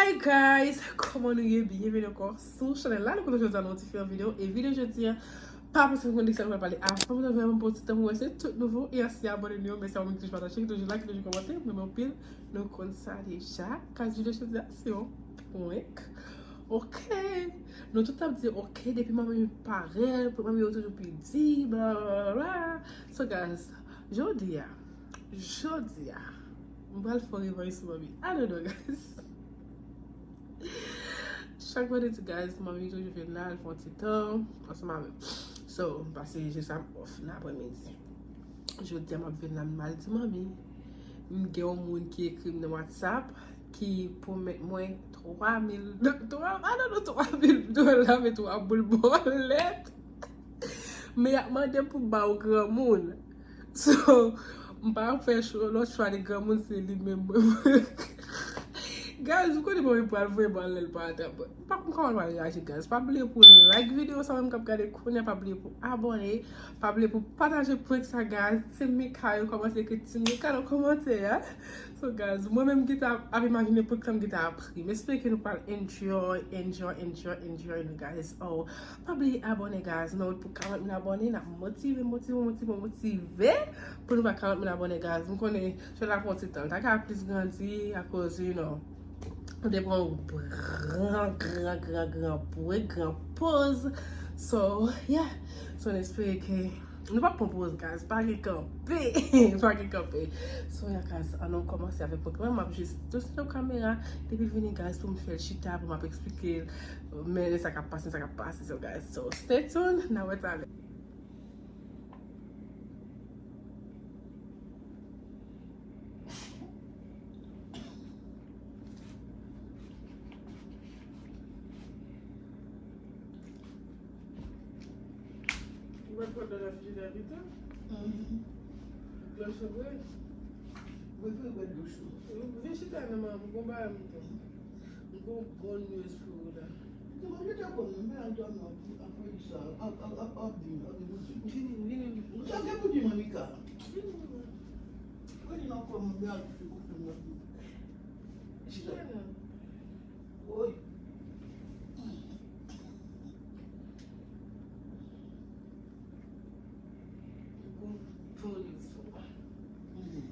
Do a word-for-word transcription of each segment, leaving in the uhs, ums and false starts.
Hey guys, kòman nou ye? Byenveni ankò sou chanèl la. Nou kontan jodi a nan yon diferan videyo. E videyo jodi a, pa panse m konn de ki sa nou pral pale. Avan m nan, vrèman pou ti tan pou wè se tout nouvo e ansyen abòne nou yo. Mèsi a ou menm ki toujou pataje, ki toujou like, ki toujou kòmante. Mwen renmen anpil. Nou konn sa deja. Kaz videyo jodi a, se yon prank. Ok. Nou tout ap di ok depi manmi parèt, pou manmi yo toujou pidi, bla bla bla bla. So guys, jodi a, jodi a, m pral fè revanj sou manmi. I don't know, guys. Chak vandredi, guys, manmi toujou vin la, l fè yon ti tan ansanm avè m. So, m pase jis a m off nan aprèmidi. Jodi a, m ap vin la, m mal di manmi. M gen yon moun ki ekri m nan WhatsApp, ki pwomèt mwen twa mil, twa, I don't know, twa mil dola, men twa boul bòlèt. Men y ap mande m pou m ba yo granmoun. So, m pa fè cho-, lòt chwa de granmoun, se li menm mwen. Guys, ou konnen mwen pral voye bal lè l pa ata. M pa konn kòman l pral reyaji, guys. Pa bliye pou like videyo sa menm k ap gade kounye a, pa bliye pou abòne, pa bliye pou pataje prank sa, guys. Team Mika yo kòmanse ekri Team Mika nan kòmantè a. So, guys, mwen menm ki ta ap imajine prank la, m ki ta ap ri. M espere ke nou pral enjoy, enjoy, enjoy, enjoy nou, guys. Oh, pa bliye abòne, guys. Nou ret pou karant mil abòne, n ap motive, motive, motive, motive pou nou ba karant mil abòne, guys. M konnen chanèl la pran ti tan. L ta ka plis grandi akoz, you know, nou te pran yon gran, gran, gran, gran break, gran poz. So, yeah. So, n espere ke nou p ap pran poz, guys. Pa gen kanpe. Pa gen kanpe. So, yeah, guys, ann nou kòmanse avèk prank la. M ap jis touche nan kamera. Depi l vini, guys, pou m fè l chita, pou m ap eksplike l. Men sa k ap pase, sa k ap pase, so, guys. So, stay tuned. N a wè talè. Ou mèt pran nan frijidè pita? Mhm. Glas chanbre? Mwen vle bwè dlo cho. Vin chita nan manman, m gon bagay m tou. M gon bon news pou ou la. Mwen te konn mwen, men al dòmi apre sa, ap, ap, ap, ap di, ap di pou di. Vini, vini. Sa gen pou di, Monica. Vini, vini. Mwen di nan kò mwen, men al kouche kote mwen. Chita la. Woy. Bon, bon news pou ou. Mhm.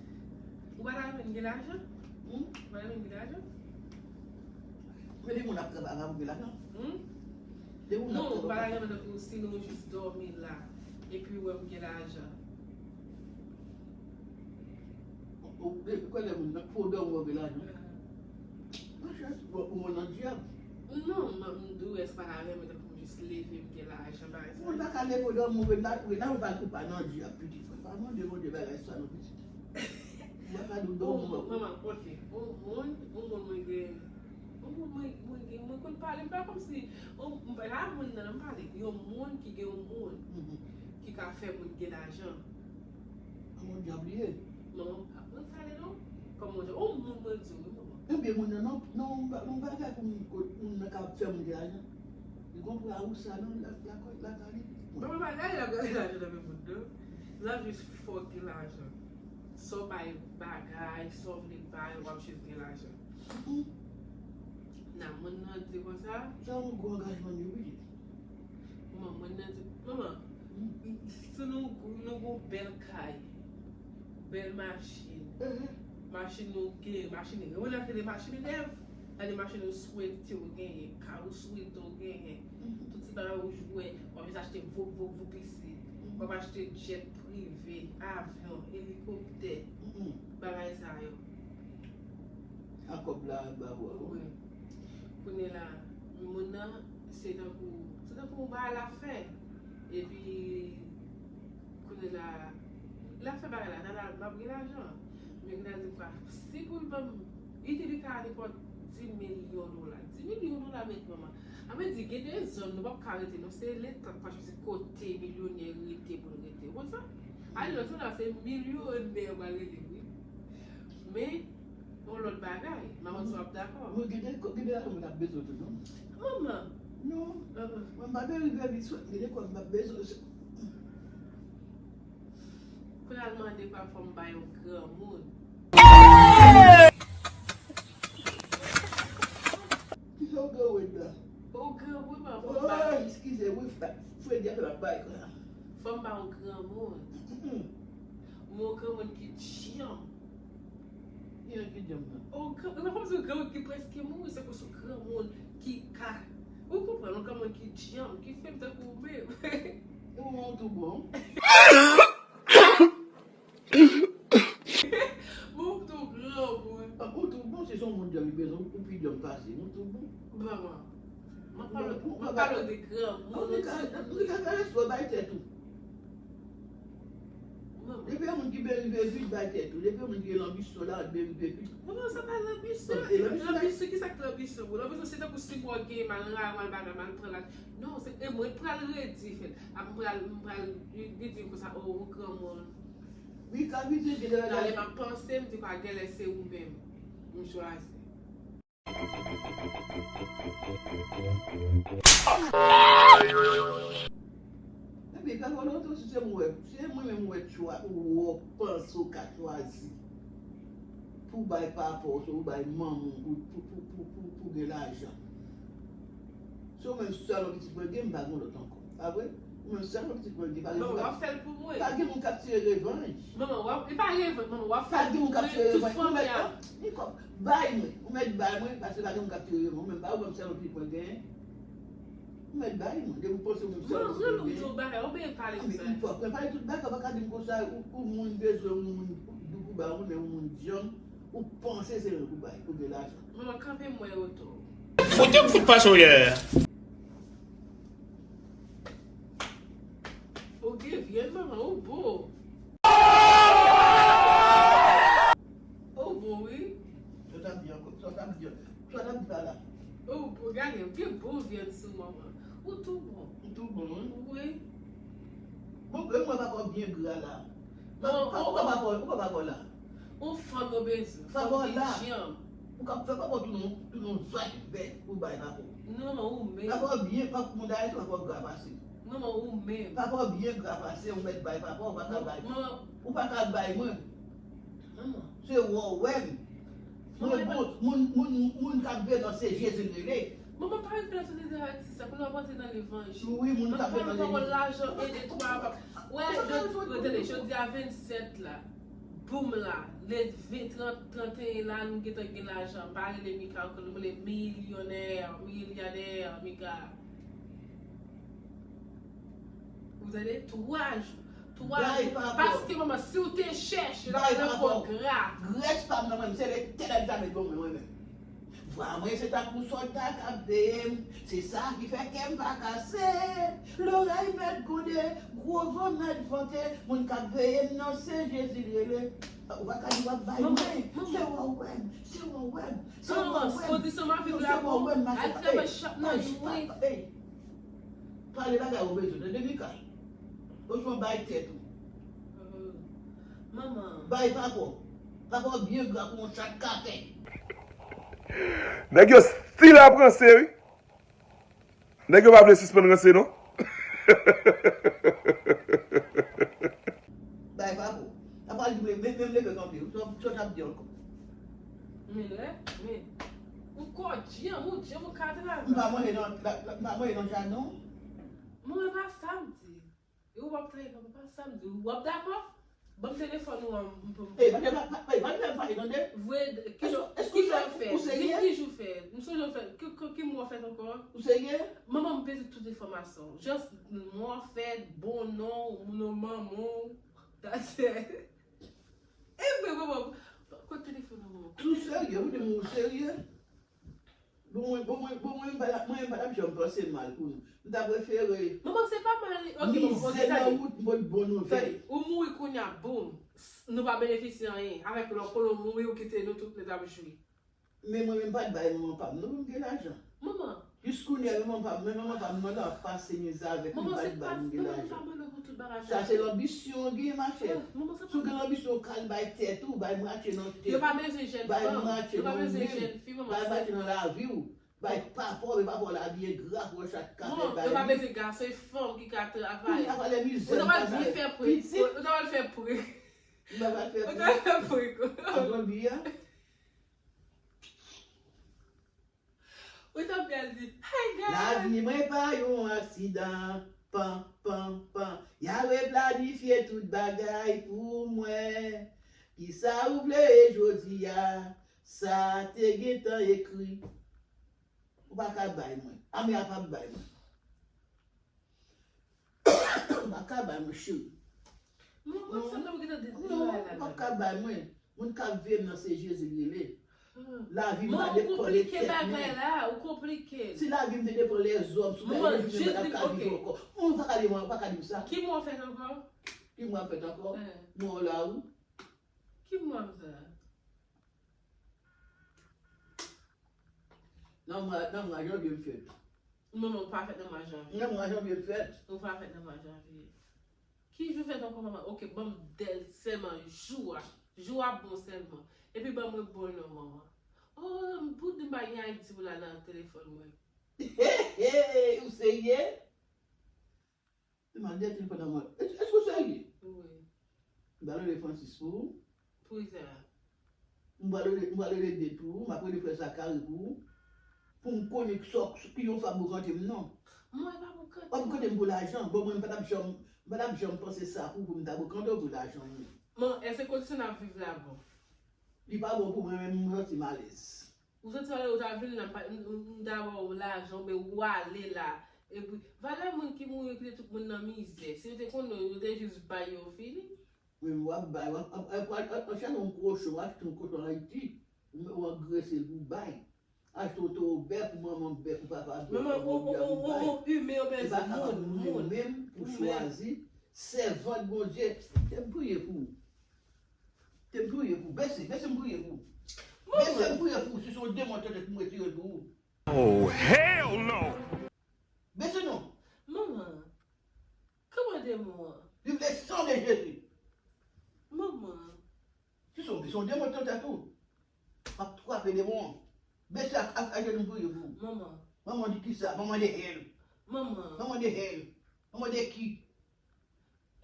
Ou pa ta renmen gen lajan? Hmm? Ou pa ta renmen gen lajan? Men de moun ap travay pou gen lajan. Hmm? De moun ap Non, ou pa ta travay. Renmen tankou si nou jis dòmi la, epi ou wè m gen lajan. Ou, ou, e, kwè lè moun nan, pou w dòmi, ou gen lajan. Monchè, bon, ou nan dyab. Non, m, m di w, èske pa ta renmen tankou m jis leve, m gen lajan, bagay sa. Moun pa ka leve w dòmi, ou la, ou la, ou pa, ou pa nan dyab, pitit. Pa mande Bondye bagay sa, non, pitit. Ou pa ka di w dòmi, ou pa. Manman, ok. Yon moun, yon moun mwen gen, yon moun mwen, mwen gen, mwen konn pale, m pa kòmsi, yon, m pa moun nan, m pale, yon moun ki gen yon moun Mhm. ki ka fè moun gen lajan. Kòman dyab li ye? Manman, mwen pale non. Kòman dyab? Oh, moun mwen di wi, manman. Ebyen, moun nan, non, non, yon ba-, yon bagay pou moun, moun nan ka fè moun gen lajan. Li gon pou la ou sa, non, la, la, la, la, li. Manman, pa gade la, gade lajan nan men moun, non. L ap jis fè w gen lajan. Sa w bay bagay, sa w vle bay, w ap jis gen lajan. Mhm. Nan moun nan di konsa. Sa yon gwo angajman li, wi. Manman, mwen nan di, manman, si nou, nou gon bèl kay, bèl machin, Mhm. machin nou gen, machin, ou nan kele machin rèv, gade machin ou swete w genyen, kay ou swete w genyen, Mhm. tout ti bagay ou jwe, w ap jis achte voup, voup, voup isi, Mhm. w ap achte jet prive, avyon, elikoptè, Mhm. bagay sa yo. A kòb la, ba ou a. Wi. Kounye la, moun nan, se tankou, se tankou yon bagay l ap fè. Epi, kounye la, l ap fè bagay la, nan la, m ap gen lajan. Men kounye la, di m pa, si pou l ban m, li di li ka nenpòt dis milyon dola. Dis milyon dola, mèt manman. Sa vle di, gen de zòn, nou p ap ka rete, non, se Leta k pa chwazi kote milyonè rete pou l rete. Ou konn sa? Ale lòt zòn la, se milyonè w pral rele, wi. Men, yon lòt bagay, m pa konn si w ap dakò. Mwen gen de, gen de lajan mwen t ap bezwen tou, non. Manman! Non. Mwen pa bezwen rive vit sou, gen de kòb m t ap bezwen. Pou l al mande pa fò m bay yon granmoun. Fò m pa yon granmoun. M yon granmoun ki djanm. Ki yon ki djanm nan? Yon gran, mwen pa konn si yon granmoun ki prèske mouri, se konsa yon granmoun ki ka, ou konprann, yon granmoun ki djanm, ki fèm tankou ou menm. Ou menm ou tou bon. Bon, ou tou granmoun. Ou tou bon, se son moun djanm li bezwen, ou pi djanm pase, ou tou bon. Manman, mwen pale, mwen pale de granmoun. Ou te ka, ou te ka fè respè bay tèt ou. Depi yon moun ki byen rive vit bay tèt ou, depi yon moun ki gen lanbisyon la, byen rive vit. Manman, sa pa lanbisyon. Lanbisyon, kisa k lanbisyon? Bon, lanbisyon se tankou si mwen gen mal, mal bagay, mal pran la. Non, se e mwen pral redi fèt. Ap m pral, m pral, li di m konsa, o, ou granmoun. Wi, ka vide gen de bagay. Talè m ap panse, m di pa genlè se ou menm m chwazi. Epi, ka volonte si se mwen, se mwen menm mwen chwa, ou panse ou ka chwazi pou bay papa w, pou bay manman w, pou, pou, pou, pou, pou gen lajan. Se ou menm sèl pitit mwen gen, m pa gen lòt ankò. Pa vre? Ou menm sèl pitit mwen gen, pa gen moun k ap, pa gen moun k ap tire revanj. Manman, w ap, e pa revanj, manman, w ap fè pou tout fanmi a. Bay mwen, ou mèt bay mwen, paske pa gen moun k ap tire revanj. Ou menm, pa ou menm sèl pitit mwen gen. Ou mèt bay mwen, depi w panse ou menm sèl pitit mwen gen. Manman, ou di w bagay, ou byen pale tout bagay. Mwen pale tout bagay, ou pa ka di m konsa, ou, ou moun bezwen, ou moun doukouba, ou moun djanm, ou panse se ou bay, ou gen lajan. Manman, kanpe m wè oto. Fout yo k fout pase w yè. Ou gen vyann, manman, ou bon. Ou bon, wi. Sa w t ap di ankò? Sa w t ap di? Sa w t ap di pa la? Ou bon, gade, ou gen bon vyann sou manman. Ou tou bon. Ou tou bon, wi. Wi. Bon, e mwen pa kò byen gra la. Non, ou pa kò, ou pa kò la. Yon fanm yo bezwen. Fanm ki djanm. Ou ka fè papa tounen, tounen yon zòt bèt pou bay papa. Non, non, ou menm. Papa byen, papa moun Dayiti, papa gra pase. Non, non, ou menm. Papa byen gra pase, ou mèt bay papa, ou pa ka bay. Ou pa ka bay mwen. Manman. Se wè w wè m. Mwen bon, moun, moun, moun k ap veye nan se Jezi l rele. Manman, pa ret pale sou de atis sa, kounye a w ap antre nan levanjil. Wi, moun k ap veye nan levanjil. Lajan ede twa pa. Wè, tande, jodi a vennsèt la. Boum la, le ven, trant, tranteyen la, nou gentan gen lajan. M pa rele Mika ankò, nou rele milyonè, milyadè, Mika. Ou tande? Twa jou. Twa jou. Paske, manman, si w te chèche, l ap nan fon gra. Grès pa m nan men m, se Letènèl ki ta met ban mwen, mwen menm. Vwa mwen se tankou sòlda k ap veye m, se sa ki fè kè m pa kase. Lorèy mèt gwonde, gwo van mèt vante, moun k ap veye m nan se Jezi l rele. Ou pa ka di w ap bay mwen, se wè w wè m, se wè w wè m, se wè w wè m. Kondisyon m ap viv la bon, al travay chak nan nwit. Pale bagay ou bezwen, tande Mika. Osnon bay tèt ou. Bay papa w. Papa w byen gra kou yon chat kafe. Nèg yo still ap ranse, wi. Nèg yo pa vle sispann ranse, non. Bay papa w. Papa w di, men, men, men leve kanpe. Ou t ap di ankò. Men lè, men. Ou kò djanm, ou djanm, ou ka travay. M pa manje nan, m pa manje nan jaden w. Mwen pa sa m di. E ou w ap travay, papa, pa sa m di w. W ap dakò? Ban m telefòn ou an, m pou m. Ey, pa, pa, pa, pa, pa, pa, pa, tande. Vre, ki jou, ki jou w fè? Di m ki jou w fè. M sonje w fè, ki, ki, ki mwa w fèt ankò? Ou serye? Manman m peze tout enfòmasyon. Just mwa w fèt, bon non, non manman w. That's it. E vre, manman. Kot telefòn ou, manman? Ou serye, ou di m ou serye? Bon, mwen, bon, mwen, bon, mwen, m pa t ap, mwen, m pa t ap janm panse mal pou nou. M ta prefere. Manman, se pa mal li. Ok, bon, ok, tande. Mizè nan wout, m pot bon nouvèl. Tande, ou mouri kounye a, boum. S-, nou pa benefisye anyen. Avèk lò, kolo mouri, ou kite nou tout nèt ap jwi. Men mwen menm, m pa t bay manman pa m, non, pou m gen lajan. Manman. Jis kounye a, manman pa m, men manman pa m, nan la, ap pase mizè avèk li, m pa t bay, m gen lajan. Manman, se pa, manman, pa mande w pou tout bagay sa. Sa se lanbisyon w gen, machè. Ah, manman, se pa. Si w gen lanbisyon, w ka al bay tèt ou, bay mwatye nan tèt ou. Yo pa bezwen jèn fanm. Bay mwatye nan ou menm. Bay mwatye nan lavi w. Bay papa w, men papa w la byen gra pou yon chat kafe bay li. Non, yo pa bezwen gason, e fanm ki ka travay. Kounye a, pale mizè, ou ta pral fè pre. Pitit. Ou ta pral fè pre. M pa pral fè pre. Ou ta pral fè pre, kwa. Ap pran bi a. Ou t ap byen di, "Hey, guys!" Lavi mwen pa yon aksidan. Pan, pan, pan. Y a replanifye tout bagay pou mwen. Kisa ou vle jodi a? Sa te gentan ekri. Ou pa ka bay mwen. Ame a p ap bay mwen. Ou pa ka bay mwen, cheri. Non, mwen sanble ou gentan di non, ou pa ka bay mwen. Moun k ap viv nan se Jezi l rele. Lavi m pa depann de tèt mwen. Ou konplike bagay la, ou konplike. Si lavi m te depann lèzòm sou tèt mwen, jodi m pa t ap ka viv ankò. Ou pa ka di mwen, ou pa ka di m sa. Ki mwa w fèt ankò? Ki mwa m fèt ankò? Mwa w la, wi. Ki mwa m sa? Nan mwa, nan mwa janvye m fèt. Manman, ou pa fèt nan mwa janvye. Nan mwa janvye m fèt. Ou pa fèt nan mwa janvye. Ki jou fèt ankò, manman? Oke, ban m dèl sèlman jou a. Jou a bon sèlman. Epi ban mwen bon non, manman. Oh, pou di m pa gen Ayiti pou la nan telefòn mwen. Ou serye? Te mal dèyè telefòn nan mwen. Èske w serye? Wi. M pral rele Francis pou ou. Pou kisa? M pral rele, m pral rele Ded pou ou. M ap rele frè Zakari pou ou. Pou m konnen ki sòk, ki yon fwa bokante m non. Mwen pa bokante. W ap bokante m pou lajan. Bon, mwen m pa t ap janm, m pa t ap janm panse sa pou, pou m ta bokante w pou lajan mwen. Bon, èske kondisyon n ap viv la bon? Li pa bon pou mwen, men m santi m alèz. Ou santi w alèz, ou ta vin la, m pa, m, m, m ta ba w lajan, oubyen ou ale la. Epi, valè moun ki mouri, yo kite tout moun nan mizè. Si yo te konnen, yo te jis bay yo fini. Men w ap bay, w ap, w ap, w ap, w ap, w ap chache yon kochon, w ap kite yon kochon Ayiti, ou, ou angrese l pou w bay. Achte yon towo bèf pou manman, bèf pou papa, bèf pou Bondye a pou bay. Ou pa kapab moun menm pou chwazi sèvant Bondye. Te m priye pou ou. Te m priye pou ou. Bese, bese m priye pou ou. Bese m priye pou ou. Si se yon demon tande pou m retire l pou ou. Oh, hell no! Bese non. Manman, kòman demon an? Li vle san de Jezi. Manman. Si se yon, se yon demon tande tou. M ap trape demon an. Bese ak, ak, ak jenou m priye pou ou. Manman. Manman de kisa? Manman de hell. Manman. Manman de hell. Manman de ki?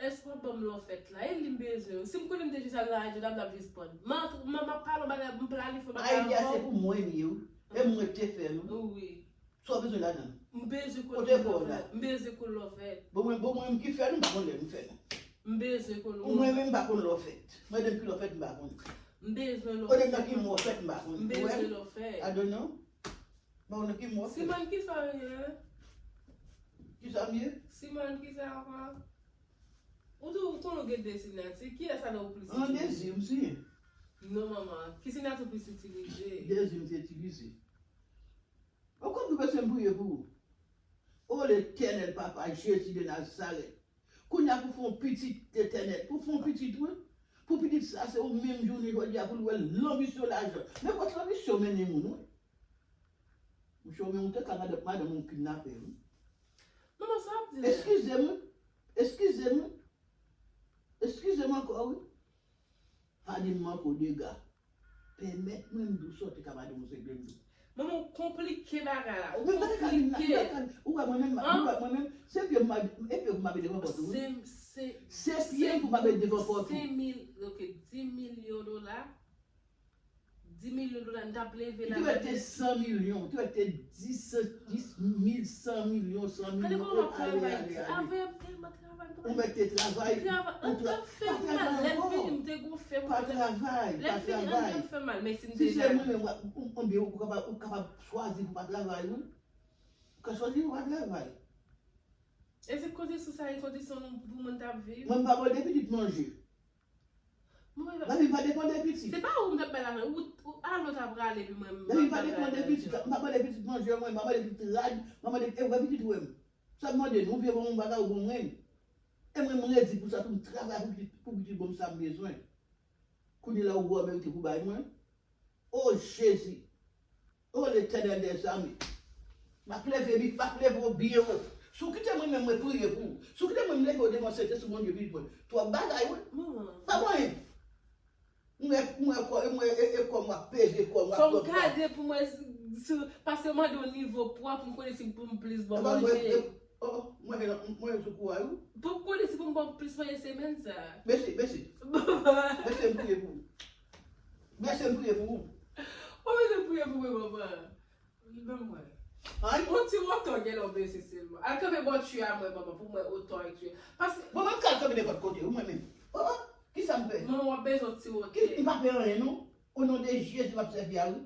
Èske w ap ban m lòfèt la? E li m bezwen. Si m konnen m te jis al nan radyo la, m t ap jis pran. M ap, m ap, m ap pale yon bagay, m planifye yon bagay avan. Ayiti a se pou mwen li ye, wi. E mwen k te fè l, wi. Wi. Sa w bezwen ladan l? M bezwen konnen lòfèt. M bezwen konnen lòfèt. Bon, mwen, bon, mwen menm ki fè l, m pa konn lè m fè l. M bezwen konnen lòfèt. Mwen menm m pa konn lòfèt. Mwen menm ki lòfèt, m pa konn. M bezwen lòfèt. Kote nan ki mò fèt, m pa konn. M bezwen lòfèt. I don't know. M pa konn nan ki mò fèt. Siman, kisa w ye? Kisa m ye? Siman, kisa ankò? Ou tou, ou konnen w gen de sinyati. Kiyès sa nan ou plis itilize? An, Dezi m siyen. Non, manman. Ki sinyati ou plis itilize? Dezi m te itilize. Ou konn ki bese m priye pou ou? O Letènèl, Papa Jezi de Nazarèt, kounye a pou fè yon pitit, Letènèl, pou fè yon pitit, wi. Pou pitit sa, se ou menm jounen jodi a pou l wè lanbisyon lajan. Men kot lanbisyon mennen moun, wi. Monchè, ou menm ou te ka madanm, madanm ou kidnape, wi. Manman, sa w ap di la? Eskize m, wi. Eskize m, wi. Eskize m ankò, wi. Pa di m manke w dega. Pèmèt mwen m di w sa w te ka madanm ou se grenn. Manman, ou konplike bagay la. Ou konplike. Ou wè mwen menm, ou wè mwen menm, se pye m, e pye m pou m ape devan pòt ou, wi. Se, se, se pye m pou m ape devan pòt ou. Senk mil, ok, dis milyon dola. Dis milyon dola, m t ap leve la. Li te mete san milyon, li te mete dis, dis mil, san milyon, san milyon, ale, ale, ale. Ou mèt te travay, ou tra-, pa travay ankò. Lè m fini, m te gon fè mal. Pa travay, pa travay. Lè m fini, ann fè mal, men si m te la. Si se mwen menm, ou, ou, ou kapab, ou kapab chwazi pou pa travay, wi. Ou ka chwazi pou pa travay. E se kondisyon sa, e kondisyon pou moun t ap viv? Mwen, m pa mande pitit manje. Lavi pa depann de pitit. Se pa ou m t ap bay lajan, ou, ou, alò w ta prale, epi mwen, m ap bay lajan. Lavi pa depann de pitit, m pa mande pitit manje, mwen, m pa mande pitit rad, m pa mande, e w wè pitit ou wè m. Sa m mande nou, ou vle ban mwen bagay, ou ban mwen. E mwen, m redi pou sa, pou m travay pou pitit, pou pitit ban m sa m bezwen. Kounye la, ou wè w merite pou bay mwen. O Jezi! O Letènèl dèzame! M ap leve, m ap leve w byen wo. Si w kite mwen menm, mwen priye pou ou. Si w kite mwen, m leve w devan Sentespri Bondye, vin pou mwen. Twòp bagay, wi. Manman. Pa mwen. M wè, m wè kò, m wè e, e kò m w ap peze, kò m w ap pran. Fò m gade pou mwen si, si, paske w mande yon nivo pwa pou m konnen si pou m plis bon manje. Oh, oh, mwen, mwen, mwen sou kou a, wi. Pou m konnen si pou m bon plis manje semèn sa. Mèsi, mèsi. Mèsi, m priye pou ou. Mèsi, m priye pou ou. Ou mèsi, m priye pou mwen, papa. Ban m wè. An? Yon ti wotè w gen lè w bezwen sèlman. Al kanpe bò twi a mwen, manman, pou mwen wotè w ak twi. Paske Bon, mwen pral kanpe nenpòt kote, wi, mwen menm. Oh, oh, kisa m fè? Manman, w ap bezwen yon ti wotè. M pa pè anyen, non. O non de Jezi, m ap sèvi a, wi.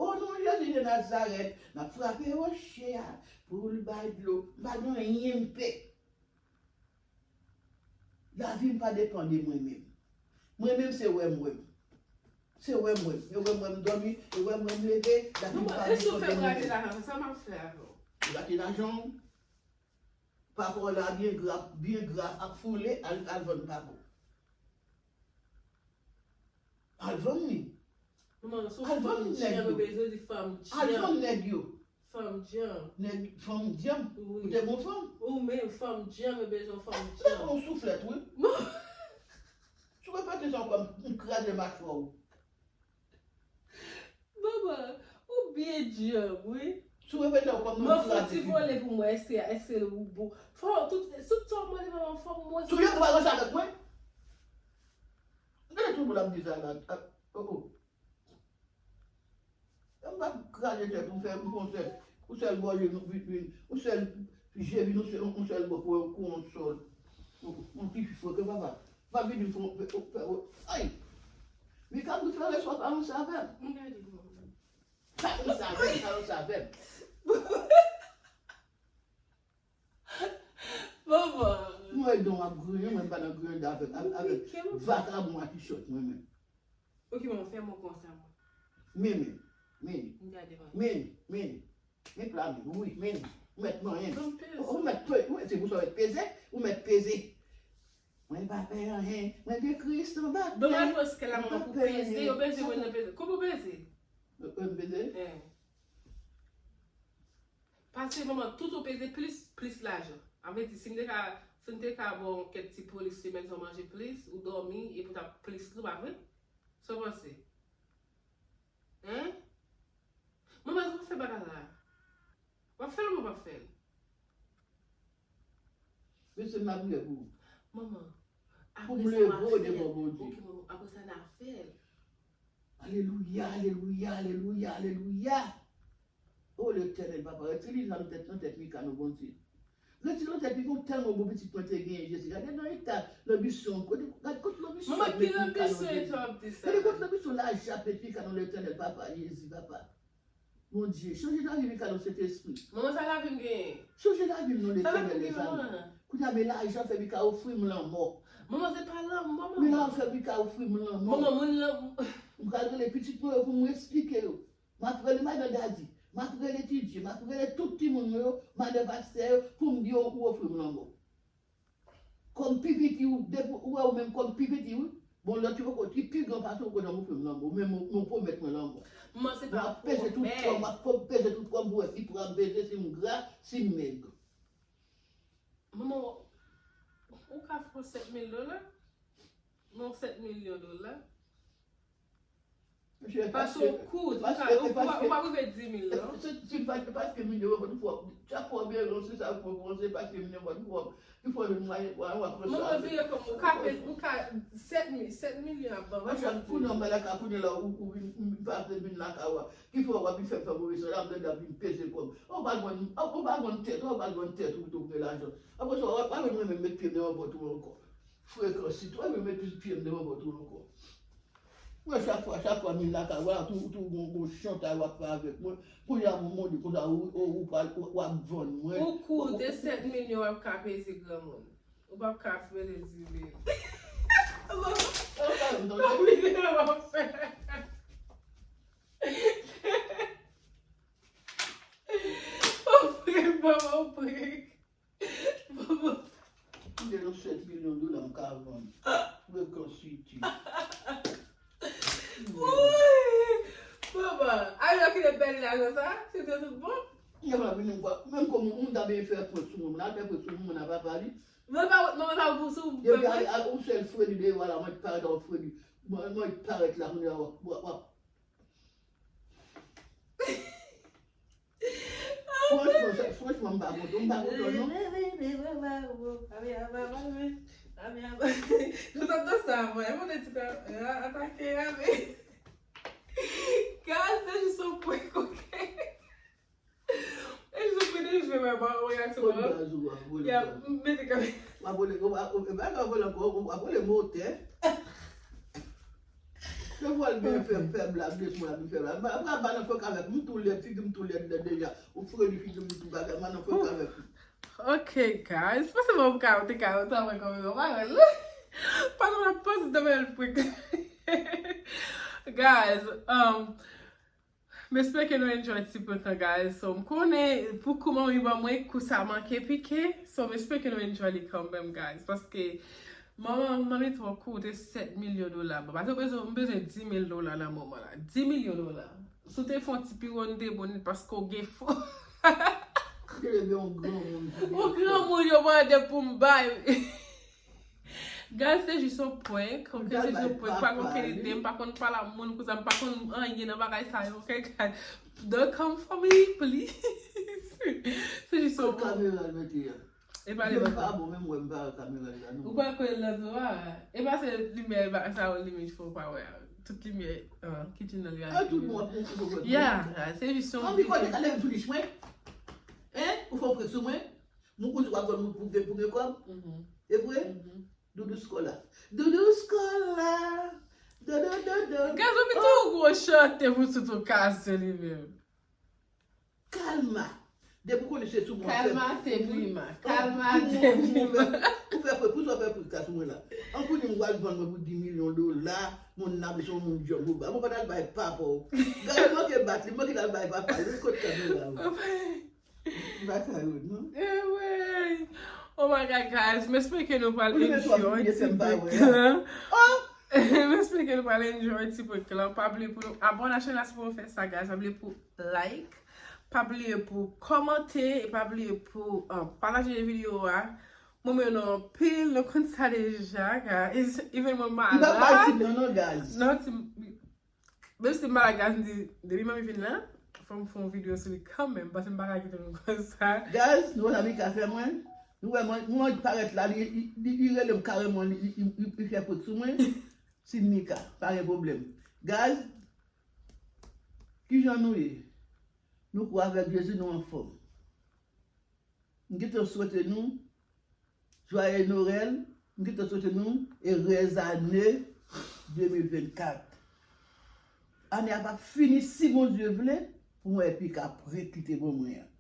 O non Jezi de Nazarèt, m ap frape woche a pou l bay dlo. M pa gen anyen m pè. Lavi m pa depann de mwen menm. Mwen menm se wè m wè m. Se wè m wè m. E wè m wè m dòmi, e wè m wè m leve, lavi m pa depann de mwen menm. Manman, e si w fè m rate lajan, sa m ap fè avè w? Rate lajan w? Pako w la byen gra, byen gra ap foule, al, al vann pako. Al vann li. Manman, sou fanm dyanm, yo bezwen di fanm dyanm. Al vann nèg yo. Fanm dyanm. Nèg, fanm dyanm. Ou te bon fanm? Ou menm, fanm dyanm, yo bezwen fanm dyanm. Ou souflèt, wi. Si w repete sa ankò, m kraze machwa w. Manman, ou byen dyanm, wi. Si w repete ankò, m kraze figi w. Manman, fè yon ti vole pou mwen, èske, èske ou bon? Fò, tout, tout sa w mande, manman, fò mwen. Si w yon bagay sa avèk mwen. Gade tout moun ap di sa la. Oh, oh. M pa kraze tèt ou, fè m fè yon sèl, yon sèl gòje vin, vin, yon sèl je vin, yon sèl, yon sèl bò pou, pou yon sòl. Yon ti fi freke papa. Pa vin fè, fè, fè, ay! Mika, pou fè reswa pa yon sèl avè m. Pa yon sèl avè m, pa yon sèl avè m. Manman. Mwen wè don ap griyen, mwen pa nan griyen avèk, avèk vakabon a ti sòt mwen menm. Ok, manman, fè mwen konsa, mwen. Men, men, men. M gade, mwen. Men, men. Men pla men, wi, men. Ou mèt manyen. Ou mèt pe, ou mèt, se pou sa ou mèt peze, ou mèt peze. Mwen pa pè anyen, mwen gen Kris anba. Donald Trump, kè la manman pou peze, yo peze, mwen nan peze. Kòman w peze? Mwen peze? Paske manman, tout ou peze plis, plis lajan. An vle di, si m te ka, si m te ka ba w kèk ti polis semèn sa w manje plis, ou dòmi, epi w t ap plis lou, pa vre? Sa w panse? Hein? Manman, sa w fè bagay la? W ap fè l oubyen w p ap fè l? Mesye, m lapriyè pou ou. Manman, pou m leve w devan Bondye. Ok, manman, apre sa, n a fè l. Alelouya, alelouya, alelouya, alelouya. O Letènèl, papa, retire li nan tèt, nan tèt Mika, non, Bondye. Retire nan tèt Mika, tèlman bon pitit mwen te genyen, Jezi. Gade nan eta lanbisyon, gade, gade kot lanbisyon. Manman, ki lanbisyon eta w ap di sa? Gade kot lanbisyon lajan ap met Mika, non, Letènèl, papa, Jezi, papa. Bondye, chanje lavi Mika, non, Sentespri. Manman, sa lavi m genyen? Chanje lavi m, non, Letènèl dèzame. Kounye a, men lajan fè Mika ofri m lanmò. Manman, se pa lanmò, manman. Men lajan fè Mika ofri m lanmò. Manman, moun lan. M pral rele pitit mwen yo pou m esplike yo. M ap rele madan Dadi. M ap rele Ti Dye. M ap rele tout timoun mwen yo, madan pastè yo, pou m di yo ou ofri m lanmò. Kòm pi piti ou, depi ou wè ou menm kòm pi piti ou, bon lòt yo poko, ki pi gran pase ou poko janm ofri m lanmò, ou menm ou pwomèt mwen lanmò. M ap peze tout kò m, m ap peze tout kò m pou wè si pran m peze, si m gra, si m mèg. Manman, ou ka fè sèt mil dola? Non, sèt milyon dola. Paske w kout, ou pa rive di mil, non? Si m pa te paske milyon an, ou fò, chak fwa w byen, se sa w fò, se paske milyon an, ou fò, ou fò, w ap pran sa. Manman, vire kòm ou ka, ou ka, sèt mil, sèt milyon ap ban. Mwen, chak kounye an, m lakay, kounye la, ou, ou vin, m pa vle vin lakay ou a. Ki fè w ap vin fè m fè move sòy la, m tande ap vin peze kò m. Ou pa jwenn, ou pa jwenn tèt, ou pa jwenn tèt, ou tou gen lajan. Apre sa, w ap, w ap renmen met pye m devan pòt ou ankò. Frekan, si w ap renmen met pye m devan pòt ou ankò. Mwen, chak fwa, chak fwa m vin lakay ou a, tou, tou gon, gon chantay w ap fè avèk mwen. Kounye a, mwen, mwen di konsa, ou, ou, ou pral, ou, w ap vann mwen. Ou koute sèt milyon w ap ka peze granmoun. Ou p ap ka fè l di li. Ou pa konprann, non? Ou pa konprann, non? Ou pa konprann, non? M gen yon sèt milyon dola m ka vann. Frekan City. Wouy! Manman, alò ki te bèl lajan sa? Se te tout bon? Yon la vini m kwa. Menm kòm moun ta vin fè prank sou mwen, moun al fè prank sou moun, moun ap pale. Mwen pa, mwen pa pou sou. Depi a, a, ou sèl fredi deyò la, mwen parèt a fredi. Mwen, mwen parèt la, kounye a w ap, w ap, w ap. Franchman, sa, franchman, m pa kontan, m pa kontan, non. Nou t ap danse avan, e mwen te di atake, ame. Gad, se jis yon prank, ok? Mwen, mwen, reaksyon mwen. Kòd gaz ou a vole. Ya, m mete kamera. W ap vole, w ap, w ap vole ankò, w ap vole motè. Se vòl byen fè, fè blag, de mwen ap fè blag. Mwen, mwen, mwen, nan fòk avèk, m tou lèd, figi m tou lèd, lèd deja. Ou fredi figi m tou bagay, mwen, nan fòk avèk. Ok, guys. Panse mwen ka, te ka, te ka, mwen, kòm yon bagay. Panse mwen, panse mwen, prank. Guys, um, m espere ke nou enjoy ti prank lan, guys. So, m konnen pou kou manmi ban mwen, kou sa manke pike. So, m espere ke nou enjoy li kanmenm, guys. Paske manman, manmi twò koute sèt milyon dola. Bon, paske m bezwen, m bezwen dis mil dola nan moman la. Dis milyon dola. Si w te fè yon ti pi wonde bonit paske w gen fò. Ou granmoun yo mande pou m bay. Guys, se jis yon prank, ok? Se jis yon prank. M pa gen okenn ide, m pa konn pale a moun konsa, m pa konn anyen nan bagay sa yo, ok, guys? Don't come for me, please. Se jis yon prank. Kamera l mete a. E pa li pa bon, menm wè m pa wè kamera li la, non. Ou pa kwè l nan zò a? E pa se limyè sa yo limyè fò pa wè a. Tout limyè, ah, kitchen nan li a. Ah, tout bon, bon, bon, bon. Ya, se jis yon. Anvi kote ka leve plis mwen? Hein? Ou fè yon prank sou mwen? Moun kounye w ap jwenn moun pou gen, pou gen kòb. E vre? Doudou Scola. Doudou Scola. Doudou, doudou. Gaz, ou pito gwo chante pou tout ou kase li menm. Kalma. Depi w konnen se sou mwen. Kalma te prima. Kalma te prima. Ou fè prank, pou sa w fè prank sa sou mwen la. An kounye m pral vann mwen pou dis milyon dola, moun nan ap jwenn moun djòb ou ba. Mwen pa t al bay papa w. Gade manke bat li, manke t al bay papa l. Kot kamera w? Baka yo, non? Ewe. Oh my God, guys. M espere ke nou pral enjoy ti prank lan. M espere ke nou pral enjoy ti prank lan. Pa bliye pou nou abòne a chanèl la si w poko fè sa, guys. Pa bliye pou like. Pa bliye pou kòmante. E pa bliye pou, um, pataje videyo a. Mwen, mwen, nou anpil, nou konn sa deja, guys. Even mwen malad. M pa bay ti non, non, guys. Non, ti Menm si m pa la, guys, m di, depi manmi vin la, fò m fè yon videyo sou li kanmenm, paske m pa ka kite nou konsa. Guys, nou wè sa Mika fè mwen? Nou wè mwen, mwen parèt la, li, li, li, li rele m kareman, li, li, li, li, li fè prank sou mwen. Si Mika, pa gen pwoblèm. Guys, kijan nou ye? Nou kwè avèk Jezi, nou anfòm. M gentan swete nou Joyeux Noël, m gentan swete nou erez ane de mil vennkat. Ane a p ap fini si Bondye vle, pou mwen epi ka prank li te ban mwen an.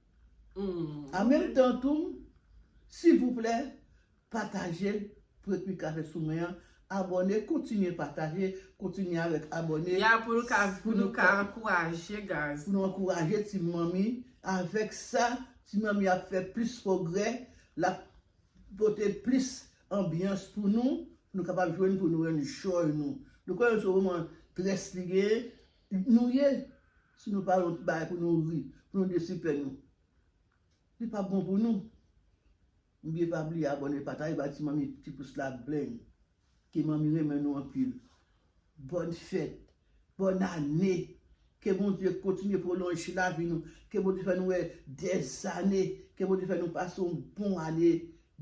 An menm tan tou, silvouplè, pataje prank Mika fè sou mwen an. Abòne, kontinye pataje, kontinye avèk abòne. Ya, pou nou ka, pou nou ka ankouraje, guys. Pou nou ankouraje ti manmi. Avèk sa, ti manmi ap fè plis pwogrè, l ap pote plis anbyans pou nou, pou nou kapab jwenn, pou nou enjoy nou. Nou konnen se yon moman strès li genyen, nou ye, si nou pa yon ti bagay pou nou ri, pou nou desipè nou. Li p ap bon pou nou. Oubyen pa bliye abòne, pataje, ba ti manmi ti pous la beng. Ke manmi renmen nou anpil. Bòn fèt, bòn ane. Ke Bondye kontinye pwolonje lavi nou. Ke Bondye fè nou wè dè zane. Ke Bondye fè nou pase yon bon ane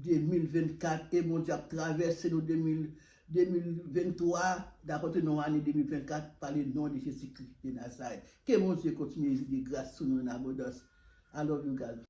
de mil vennkat. E Bondye ap travèse nou de mil, de mil venntwa, dapòte nou ane de mil vennkat, pa le non de Jezi Kris de Nazarèt. Ke Bondye kontinye vide gras sou nou an abondans. I love you guys.